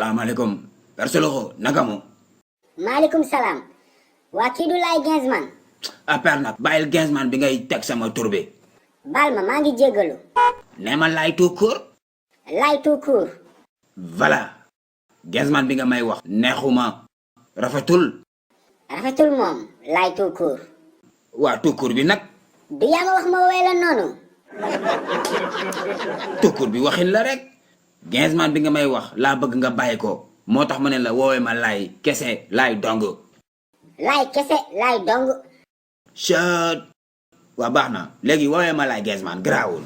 salaamaaleykum persoloxo naka mo maaleykum salaam waa kii du Laye Gainsman père nag bàyyil Gainsman bi ngay teg sama tur bi baal ma maa ngi jéggalu nee ma Laye tout court Laye tout court voilà Gainsman bi nga may wax neexuma rafetul moom Laye tout court waa tout court bi nag du yaa ma wax ma woowee la noonu tout court bi waxin la rek Gainsman bi nga may wax laa bëgg nga bàyyi ko moo tax ma ne la woowee ma Laye kese Laye dong Laye kese Laye dong chat waa baax na léegi woowee ma Laye Gainsman garaawul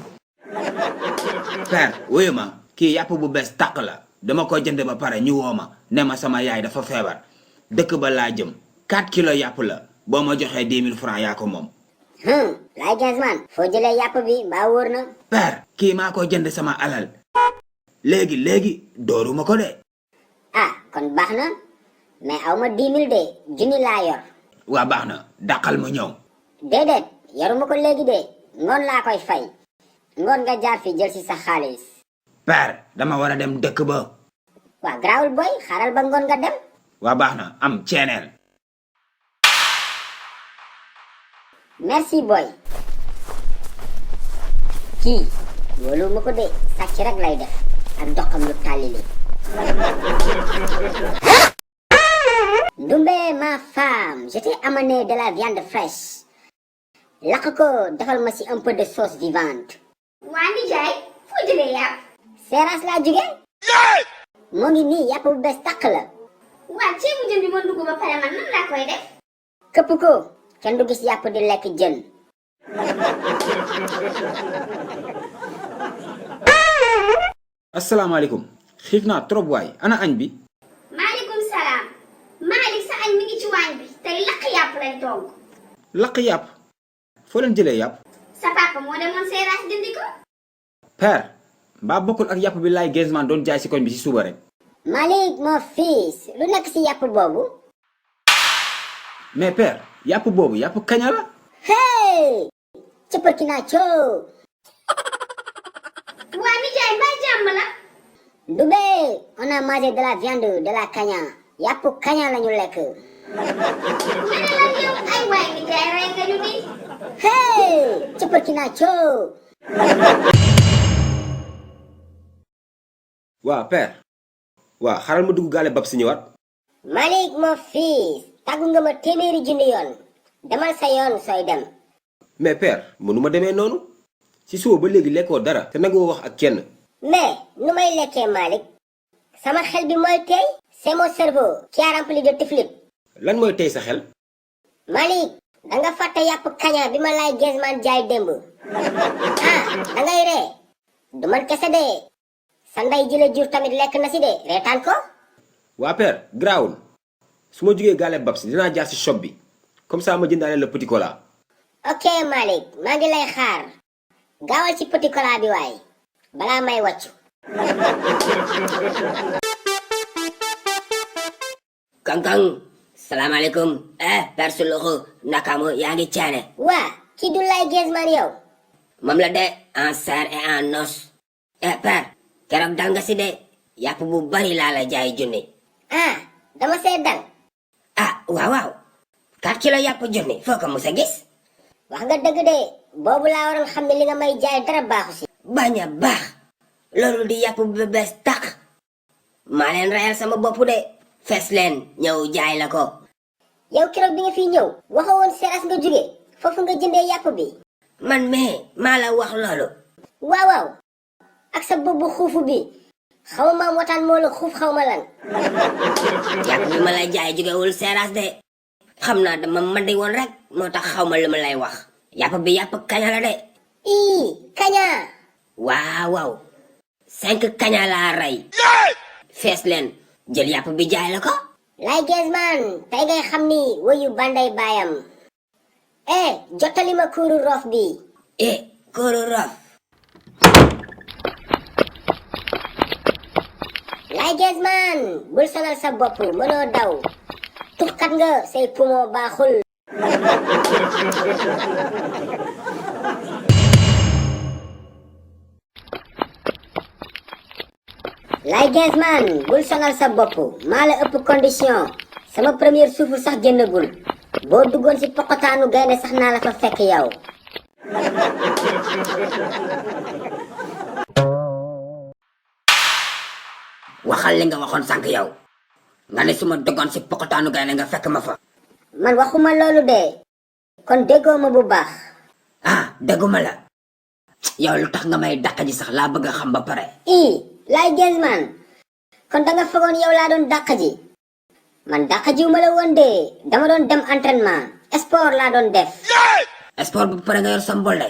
père woyu ma kii yàpp bu bees tàq la dama ko jënd ba pare ñu woo ma ne ma sama yaay dafa feebar dëkk ba laa jëm 4 kilos yàpp la boo ma joxee 10 000 francs yaa ko moom Laye Gainsman foo jëlee yàpp bi mbaa wóor na père kii maa ko jënd sama alal léegi dooruma ko de ah kon baax na mais aw ma 10 000 de junni laa yor waa baax na dàqal mu ñëw déedéet yoruma ko léegi de ngoon laa koy fay ngoon nga jaar fi jël si sa xaalis père dama war a dem dëkk ba waa garaawul boy xaaral ba ngoon nga dem waa baax na am ceeneel merci boy kii wóolu ma ko de sàcc rek lay def ak doxam lu tàllili Ndoumbe ma femme je t'ai amené de la viande fraîche lakk ko defal ma si un peu de sauce vivante waa nijaay foo jëlee yàpp seeraas laa jóge moo ngi nii yàpp bu bees tàq la waa ceebu jën bi ma dugg ba pare man nan laa koy def këpp ko kenn du gis yàpp di lekk jën asalaamaaleykum xiif naa trop waay ana añ bi maaleykum salaam Malick sa añ mi ngi ci waañ bi tey lakk yàpp lañ togg lakk yàpp foo leen jëlee yàpp sa papa moo demoon seeraas jëndi ko père mbaa bokkul ak yàpp bi Laye Gainsman doon jaay si koñ bi si suba rek Malick mon fils lu nekk si yàpp boobu mais père yàpp boobu yàpp kaña la hey cëppërki naa coo waa nijaay mbaa jàmm la Ndoumbe on a mangé de la viande de la kaña yàpp kaña lañu lekk ma ne la yow ay waay nijaay rey nga ñu di hey cëppërki naa coo waa père waa xaral ma dugg gaale bab si ñëwaat Malick mon fils tàggu nga ma téeméeri junni yoon demal sa yoon sooy dem mais père mënuma demee noonu si suba ba léegi lekkoo dara te nagoo wax ak kenn mais nu may lekkee Malick sama xel bi mooy tey c'est mon cerveau qui a rempli de tiflit lan mooy tey sa xel Malick danga fàtte yàpp kaña bi ma Laye Gainsman jaay démb ah dangay ree du man kese de sa ndey jële jur tamit lekk na si de reetaan ko waa père garaawul su ma jugee gaale bab si dinaa jaar si shop bi comme ça ma jëndaale le petit cola ok Malick maa ngi lay xaar gaawal ci petit cola bi waay balaa may wàccu Kang salaamaaleykum persu loxo nakamu yaa ngi caane waa kii du Laye Gainsman yow moom la de en chair et en os père keroog dal nga si de yàpp bu bari laa la jaay junni ah dama see dal waaw 4 kilo yàpp junni foo ko musa gis wax nga dëgg de boobu laa waroon xam ne li nga may jaay dara baaxu si bañ a baax loolu di yàpp bu bees tàq maa leen reyal sama bopp de fees leen ñëw jaay la ko yow keroog bi nga fiy ñëw waxoo woon seras nga jóge foofu nga jëndee yàpp bi man mais maa la wax loolu waaw ak sa boobu xuufu bi xaw ma wataan moo la xuuf xaw ma lan yàpp bi ma la jaay jógewul seeraas de xam naa dama mandi woon rek moo tax xaw ma lu ma lay wax yàpp bi yàpp kaña la de ii kaña waaw 5 kaña laa rey fees leen jël yàpp bi jaay la ko Laye Gainsman tey ngay xam ni woyu banday baayam jottali ma kuuru roof bi kóoru rof Laye Gainsman bul sonal sa bopp mënoo daw tuxkat nga say poumon baaxul lay Gensman bul sonal sa bopp maa la ëpp condition sama première souffle sax génnagul boo duggoon ci poqotaanu gaynde sax naa la fa fekk yow. waxal li nga waxoon sànq yow nga ne suma doggoon si pokotaanu gaynde nga fekk ma fa. man waxuma loolu de kon déggoo ma bu baax. ah dégguma la yow lu tax nga may dàq ji sax laa bëgg a xam ba pare. lay Gensman kon da nga fogoon yow laa doon dàq ji man dàq jiwuma la woon de dama doon dem entraînement sport laa doon def. sport bu pare nga yor sa mbolde.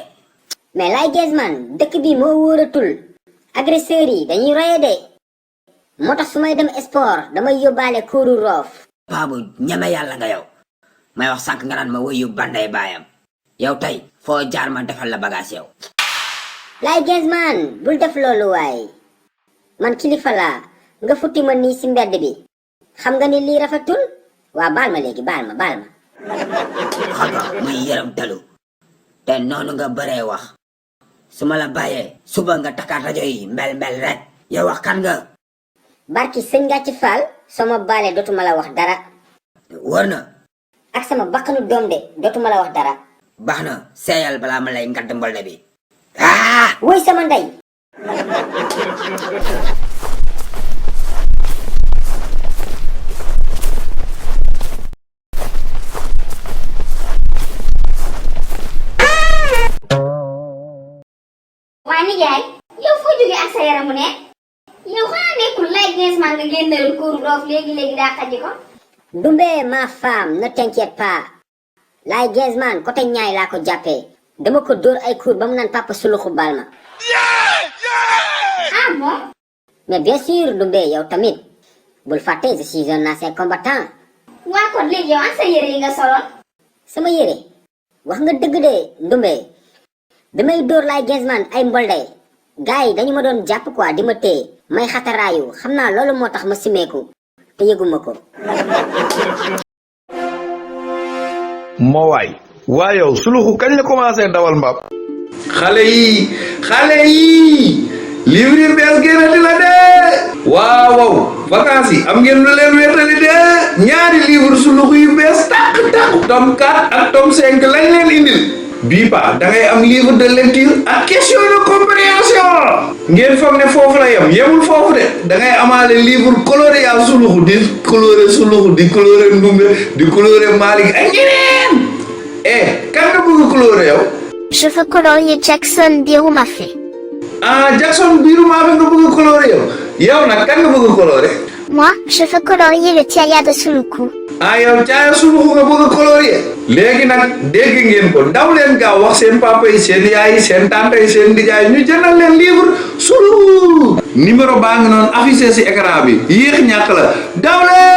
mais lay Gensman dëkk bi moo wóoratul agresseurs yi dañuy roye de moo tax su may dem sport damay yóbbaale kuuru roof. paa bu ñeme yàlla nga yow may wax sànq nga naan ma wëyu banday baayam yow tey foo jaar ma defal la bagage yow. lay Gensman bul def loolu waay man kilifa laa nga futti ma nii si mbedd bi xam nga ni lii rafetul waa baal ma léegi baal ma. xam nga muy yërëm talu te noonu nga bëree wax su ma la bàyyee suba nga takkaat rajo yi mbel rek yow wax kan nga. barki sëñ nga ci faal soo ma baalee dootuma la wax dara. wër na. ak sama bakkanu doom de dootuma la wax dara. baax na seeyal balaa ma lay ngadd mbolde bi. woy sama ndey. waa nijaay yow foo jógee ak sa yaramu ne yow xanaa nekkul lay Gensman nga génnaloon kuuru roof léegi daa xaji ko. Dumbe ma femme ne t'inquiète pas lay Gensman côté ñaay laa ko jàppee dama ko dóor ay kuur ba mu naan papa suluxu baal ma. ah bon. mais bien sûr Dumbe yow tamit bul fàtte je suis un ancien combattant. waa kon léegi yow an sa yére yi nga soloon. sama yére wax nga dëgg de Dumbe damay dóor lay Gensman ay mbolde gars yi dañu ma doon jàpp quoi di ma téye may xataraayu xam naa loolu moo tax ma simeeku te yëguma ko. moo waay yow suluxu kañ la commencé dawal mbaam. xale yi livre yi bees génnati la de. waaw vacances yi am ngeen lu leen wéetali de ñaari livre suluxu yu bees tàq tome 4 ak tome 5 lañ leen indil. bii pa da ngay am livre de lecture ak question de compréhension. ngeen foog ne foofu la yemul foofu de da ngay amaale livre coloré yaa suluxu di coloré ndumbe di coloré Malick ak ñeneen. kan nga bëgg coloré yow. Je veux colorier Jackson Birumafé. Jackson Birumafé nga bëgg coloré yow nag kan nga bëgg coloré. Moi, je veux colorier le Tiaya de Suluku. yow Tiaya Suluku nga bëgg coloré. léegi nag dégg ngeen ko daw leen gaaw wax seen papa yi seen yaay yi seen tante yi seen nijaay ñu jëndal leen livre Suluku. numéro baa ngi noonu affiché si écran bi yéex ñàkk la daw leen.